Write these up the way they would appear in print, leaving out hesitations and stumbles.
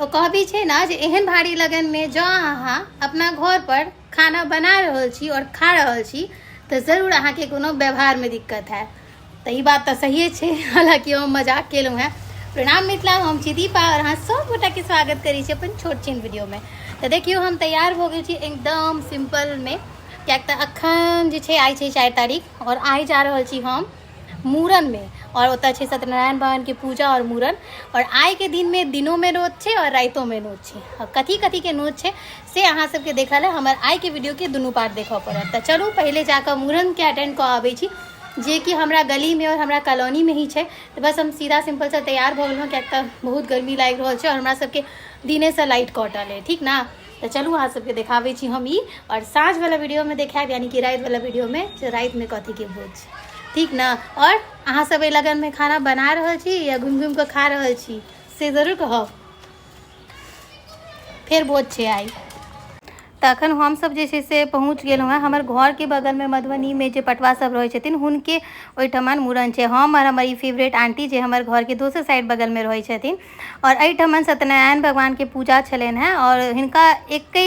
ओ कहबी छै ने जे एहन भारी लगनमे जँ अहाँ अपना घरपर खाना बना रहल छी आओर खा रहल छी तऽ जरूर अहाँके कोनो व्यवहारमे दिक्कत हैत। तऽ ई बात तऽ सहिए छै, हालाँकि हम मजाक केलहुँ हेँ। प्रणाम मिथिला, हम छी दीपा आओर अहाँ सब गोटाके स्वागत करै छी अपन छोट छिन वीडियोमे। तऽ देखियौ हम तैयार भऽ गेल छी एकदम सिम्पलमे, किएक तऽ अखन जे छै आइ छै 4 तारीख आओर आइ जा रहल छी हम मूड़नमे और ओतऽ छै सत्यनारायण भगवानके पूजा और मूड़न। और आइके दिनमे दिनोमे नोत छै और रातिोमे नोत छै। और कथी कथीके नोत छै से अहाँ सबके देखऽ लए हमर आइके वीडियोके दुनू पार्ट देखऽ पड़त। तऽ चलू पहिले जाकऽ मूड़नके अटेंड कऽ अबै छी, जेकि हमरा गलीमे और हमरा कॉलोनीमे ही छै। तऽ बस हम सीधा सिम्पलसँ तैयार भऽ गेलहुँ, किएक तऽ बहुत गर्मी लागि रहल छै और हमरा सबके दिनेसँ लाइट कटल अइ, ठीक ने। तऽ चलू अहाँ सबके देखाबै छी हम ई, और साँझवला वीडियोमे देखायब, यानी कि रातिवला वीडियोमे, जे रातिमे कथीके भोज छै, ठीक ने। और अहाँ सब एहि लगनमे खाना बना रहल छी या घुमि घुमि कऽ खा रहल छी से जरूर कहब। फेर भोज छै आइ। तखन हमसब जे छै से पहुँच गेलहुँ हेँ। हमर घरके बगलमे मधुबनीमे जे पटवा सब रहै छथिन हुनके ओहिठमन मूड़न छै। हम आओर हमर ई फेवरेट आंटी जे हमर घरके दोसर साइड बगलमे रहै छथिन, और एहिठमन सत्यनारायण भगवानके पूजा छलनि हेँ और हिनका एके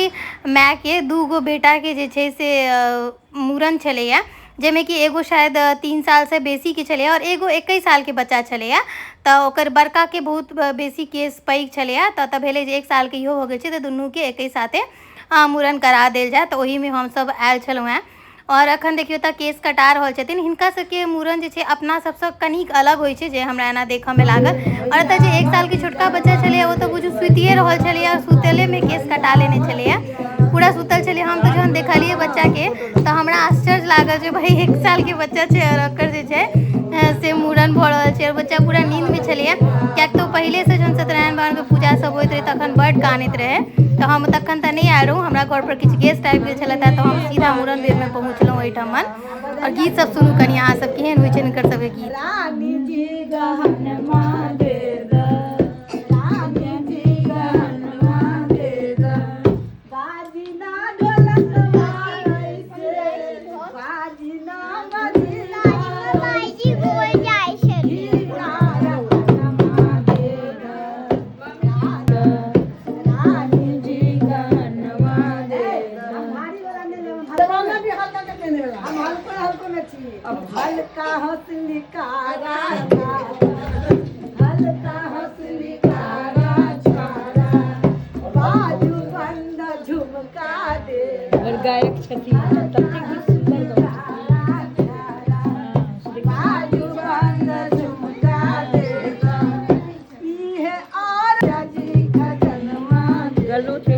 मायके 2 गो बेटाके जे छै से मूड़न छलैए, जाहिमे कि एगो शायद 3 सालसँ बेसीके छलैए और एगो 21 सालके बच्चा छलैए। तऽ ओकर बड़काके बहुत बेसी केस पैघ छलैए, तऽ एतऽ भेलै जे 1 सालके इहो हो गेल छै तऽ दुनूके एके साथे मूड़न करा देल जाय। तऽ ओहिमे हमसब आयल छलहुँ हेँ। और अखन देखियौ तऽ केस कटा रहल छथिन। हिनका सबके मूड़न जे छै अपना सबसँ कनिक अलग होइ छै, जे हमरा एना देखऽमे लागल। और एतऽ जे 1 सालके छोटका बच्चा छलैए ओ तऽ बुझू सुतिए रहल छलैए, सुतलेमे केस कटा लेने छलैए, पूरा सुतल छलै। हम तऽ जहन देखलियै बच्चाके तऽ हमरा आश्चर्य लागल जे भाय 1 सालके बच्चा छै और ओकर जे छै से मूड़न भऽ रहल छै और बच्चा पूरा नींदमे छलैए। किएक तऽ ओ पहिलेसँ जहन सत्यनारायण भगवानके पूजा सब होइत रहै तखन बड्ड कानैत रहै। तऽ हम तखन तऽ नहि आयल रहूँ, हमरा घरपर किछु गेस्ट आबि गेल छलथि तऽ हम सीधा मूड़न बेरमे पहुँचलहुँ ओहिठमन। आओर गीत सब सुनू कनि अहाँ सब, केहन होइ छै हिनकर सबके गीत। रानी जी गहनमा दे द, रानी जी गहनमा दे द, बाजना ढोलक मारै से, बाजना बजना बाजी बोल जाइ छै। रानी जी गहनमा दे द। हल्का हंसली कारा हल्का हंसली कारा छारा बाजू बंद झुमका दे। हमर गायक छथिन ततेक भी सुन्दर गबै छथिन। बाजू बंद झुमका दे। इहे और जी खजनमा गलो छै।